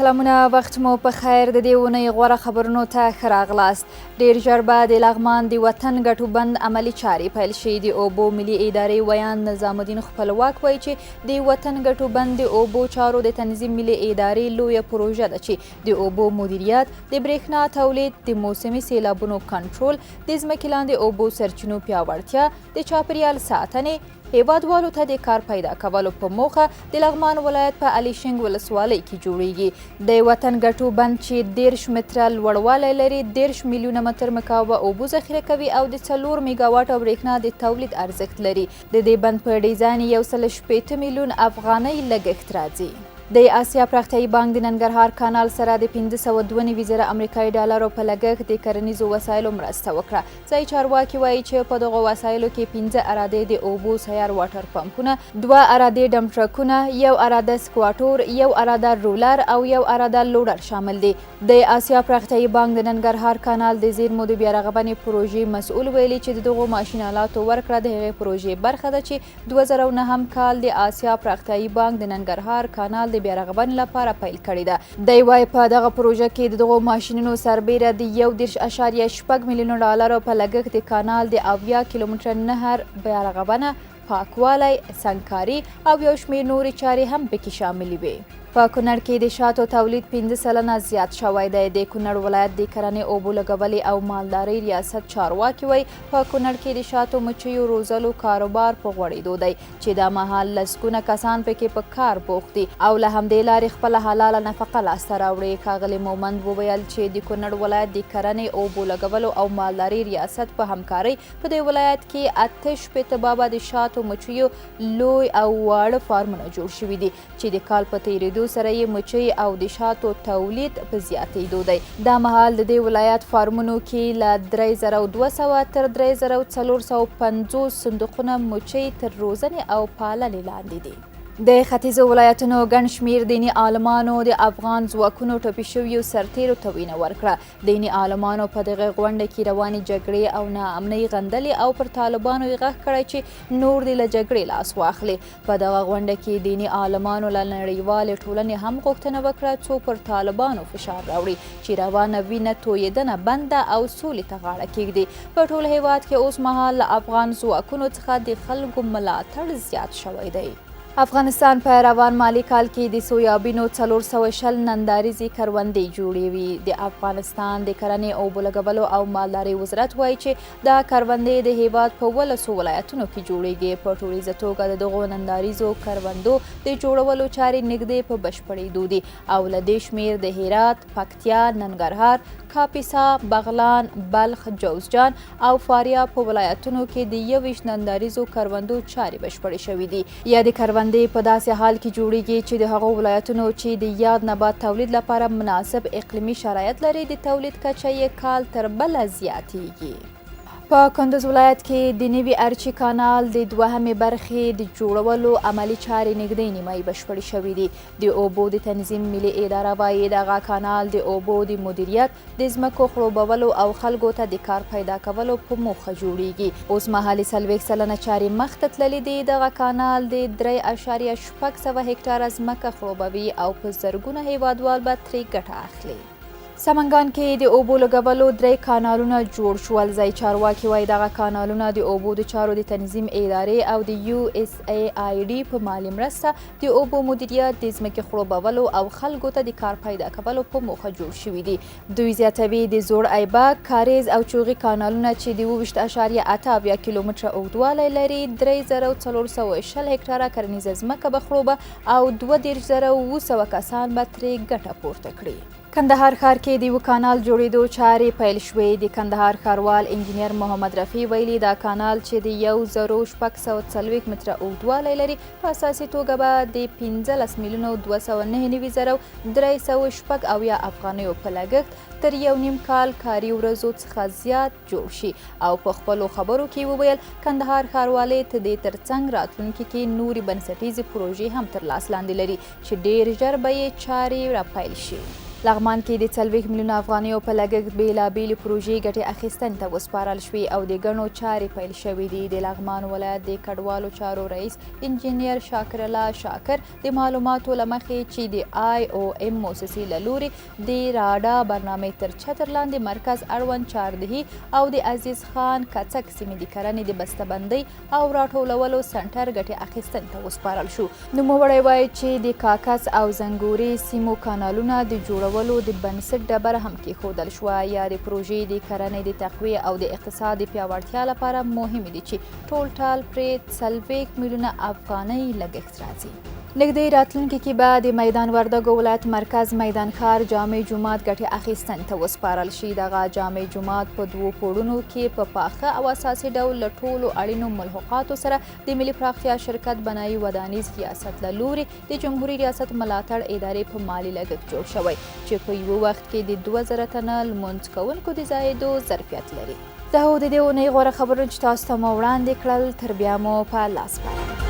سلامونه، وخت مو په خیر. د دې اونۍ غوره خبرونو ته ښه راغلاست. ډیر ژر به د لغمان د وطن ګټو بند عملي چارې پیل شي. د اوبو ملي ادارې ویاند نظام الدین خپلواک وایي چې د وطن ګټو بند د اوبو چارو د تنظیم ملي ادارې لویه پروژه ده چې د اوبو مدیریت، د برېښنا تولید، د موسمي سیلابونو کنټرول، د ځمکې لاندې اوبو سرچینو پیاوړتیا، د چاپیریال ساتنې، هېوادوالو ته د کار پیدا کولو په موخه د لغمان ولایت په علیشنګ ولسوالۍ کې جوړیږي. د وطن ګټو بند چې 30 متره لوړوالی لري، 30 میلیونه متر مکعبه اوبو ذخیره کوي او د 4 میګاواټه برېښنا د تولید ارزښت لري. د دې بند په ډیزاین 160 میلیون افغانۍ لګښت راځي. د اسیا پراختیايي بانک د ننګرهار کانال سره د 592 زره امریکایي ډالرو په لګښت د کرنیزو وسایلو مرسته وکړه. ځایي چارواکي وایي چې په دغو وسایلو کې 5 ارادې د اوبو سیار واټر پمپونه، 2 ارادې ډمپ ټرکونه، 1 اراده سکواټور، 1 اراده رولر او 1 اراده لوډر شامل دي. د اسیا پراختیايي بانک د ننګرهار کانال د زیرمو د بیارغونې پروژې مسؤل ویلي چې د دغو ماشین آلاتو ورکړه د هغې پروژې برخه ده چې 2009 کال د اسیا پراختیايي بانک د ننګرهار کانال د بیارغونې لپاره پیل کړې ده. دی وایي په دغه پروژه کې د دغو ماشینونو سربېره د 31.6 میلیون ډالرو په لګښت د کانال د 70 کیلومتره نهر بیارغونه، پاکوالی، سنګکاري او یو شمېر نورې چارې هم پکې شاملې وې. په کونړ کې د شاتو تولید 5% زیات شوی دی. د کونړ ولایت د کرنې، اوبو لګولې او مالدارۍ ریاست چارواکي وایي په کونړ کې د شاتو مچیو روزلو کاروبار په غوړېدو دی چې دا مهال لسګونه کسان پکې په کار بوخت دي او له همدې لارې خپله حلاله نفقه لاسته راوړي. ښاغلي مومند وویل چې د کونړ ولایت د کرنې، اوبو لګولو او مالدارۍ ریاست په همکارۍ په دې ولایت کې 68 بابه د شاتو مچیو لوی او واړه فارمونه جوړ شوي دي چې د کال په تېرېدو سره یې مچۍ او د شاتو تولید په زیاتېدو دی. دا مهال د دې ولایت فارمونو کې له 3200 تر 3450 صندوقونه مچۍ تر روزنې او پالنې لاندې دي. د ختیځو ولایتونو ګڼ شمېر دیني عالمانو د افغان ځواکونو ټپي شویو سرتېرو ته وینه ورکړه. دیني عالمانو په دغه غونډه کې روانې جګړې او ناامنۍ غندلې او پر طالبانو یې غږ کړی چې نور دې له جګړې لاس واخلي. په دغه غونډه کې دیني عالمانو له نړیوالې ټولنې هم غوښتنه وکړه څو پر طالبانو فشار راوړي چې روانه وینه تویېدنه بنده او سولې ته غاړه کېږدي. په ټول هېواد کې اوس مهال له افغان ځواکونو څخه د خلکو ملاتړ زیات شوی دی. افغانستان په روان مالي کال کې د سویابینو 420 ننداریزې کروندې جوړوي. د افغانستان د کرنې، اوبو لګولو او مالدارۍ وزارت وایي چې دا کروندې د هېواد په 17 ولایتونو کې جوړېږي. په ټولیزه توګه د دغو ننداریزو کروندو د جوړولو چارې نږدې په بشپړېدو دي او له دې شمېر د هرات، پکتیا، ننګرهار، کاپیسا، بغلان، بلخ، جوزجان او فاریاب په ولایتونو کې د 21 ننداریزو کروندو چارې بشپړې شوې دي. یادې کروندې په داسې حال کې جوړېږي چې د هغو ولایتونو چې د یاد نبات تولید لپاره مناسب اقلیمي شرایط لري، د تولید کچه یې کال تر بله زیاتېږي. په کندز ولایت کې د نوي ارچي کانال د دوهمې برخې د جوړولو عملي چارې نږدې نیمایي بشپړې شوې دي. د اوبو د تنظیم ملي اداره وایي دغه کانال د اوبو د مدیریت، د ځمکو خړوبولو او خلکو ته د کار پیدا کولو په موخه جوړیږي. اوس مهال 40% چارې مخته تللې دي. دغه کانال د 3.6 هکټاره ځمکه خړوبوي او په زرګونه هیوادوال به ترې ګټه اخلي. سمنګان کې د اوبو لګولو 3 کانالونه جوړ شول. ځای چارواکي وایي دغه کانالونه د اوبو د چارو د تنظیم ادارې او د USAID په مالي مرسته د اوبو مدیریت، د ځمکې خړوبولو او خلکو ته د کار پیدا کولو په موخه جوړ شوي دي. دوی زیاتوي د زوړ ایبک، کاریز او چوغي کانالونه چې د 27.78 کیلومتره اوږدوالی لري، 3420 هکټاره کرنیزه ځمکه به خړوبه او 32700 کسان به ترې ګټه پورته کړي. کندهار ښار کې د یوه کانال جوړېدو چارې پیل شوې. د کندهار ښاروال انجینر محمد رفیع ویلي دا کانال چې د 1640 متره اوږدوالی لري، په اساسي توګه به د 15,299,376 افغانیو په لګښت تر 1.5 کال کاري ورځو څخه زیات جوړ شي. او په خپلو خبرو کې وویل کندهار ښاروالۍ ته دې ترڅنګ راتلونکي کې نورې بنسټیزې پروژې هم تر لاس لاندې لري چې ډېر ژر به یې چارې راپیل شي. لغمان کې د 40 میلیونه افغانیو په لګښت بېلابېلې پروژې ګټې اخیستنې ته وسپارل شوې او د ګڼو چارې پیل شوې دي. د لغمان ولایت د کډوالو چارو رئیس انجنیر شاکر الله شاکر د معلوماتو له مخې چې د آی او ام موسسې له لوري د راډا برنامې تر چتر لاندې مرکز اړوند چاردهي او د عزیز خان کڅک سیمې د کرنې د بستهبندۍ او راټولولو سنټر ګټې اخیستنې ته وسپارل شو. نوموړی وایي چې د کاکس او زنګورې سیمو کانالونه د جوړولو د بنسټ ډبره هم کېښودل شوه. یادې پروژې د کرنې د تقویې او د اقتصاد د پیاوړتیا لپاره مهمې دي چې ټولټال پرې 40 میلیونه افغانۍ لګښت راځي. نږدې راتلونکي کې به د میدان وردګو ولایت مرکز میدان ښار جامع جومات ګټې اخیستنې ته وسپارل شي. دغه جامع جومات په دوو پوړونو کې په پاخه او اساسي ډول له ټولو اړینو ملحقاتو سره د ملي پراختیا شرکت بنایي ودانیز ریاست له لوري د جمهوري ریاست ملاتړ ادارې په مالي لګښت جوړ شوی چې په یوه وخت کې د 2000 تنه لمونځ کوونکو د ځایېدو ظرفیت لري. دا و د دې اونۍ غوره خبرونه چې تاسو ته مو وړاندې کړل. تر بیا مو په الله سپارم.